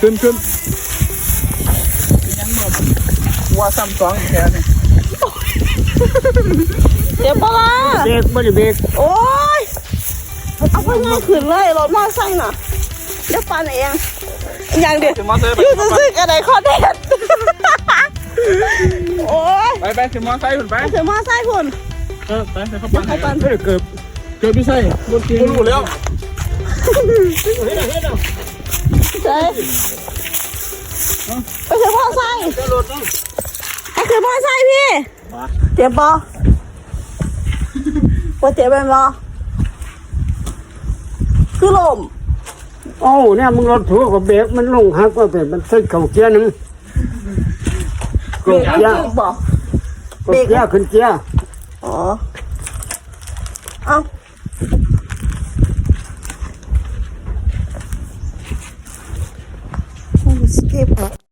ຂຶ້ນ ຂຶ້ນ ຍັງບໍ່ ຫົວຊ້ຳສອງແຂນນີ້ ເຈັບບໍ່ລະ? ເບຣກ ບໍ່ໄດ້ເບຣກ. ໂອ້ຍ ເອົາພວກນ້ອງຂຶ້ນເລີຍ ລົດມໍໄຊນະ ດຽວປັ່ນເອງ. ຫຍັງເດ ຢູ່ຊື່ໆກະໄດ້ຄອນເທັນ. ໂອ້ຍ ໄປໆ ຂຶ້ນມໍໄຊພຸ້ນ ໄປ ຂຶ້ນມໍໄຊພຸ້ນ. ເອີ ໄປ ໄປ ເຂົາປັ່ນ ເອີ ເກີບ ເກີບຢູ່ໃສ? ບໍ່ຮູ້ແລ້ວ ໃສ? ໄປຂຶ້ນມໍໄຊ ໄປຂຶ້ນມໍໄຊພີ່. ເຈັບບໍ່? ບໍ່ເຈັບແມ່ນບໍ່? ຄືລົ້ມ? ເອົ້າ ແນວມຶງລົດຖືກກະເບຣກມັນລົງ ຫາກວ່າເບຣກມັນໃສ່ເຂົ້າເກຍໜຶ່ງ ເບຣກມັນຖືກບໍ່? ເບຣກ ເກຍ ຂຶ້ນເກຍ. ອໍ ເອົ້າ ໂອ້ ສະເກັບ.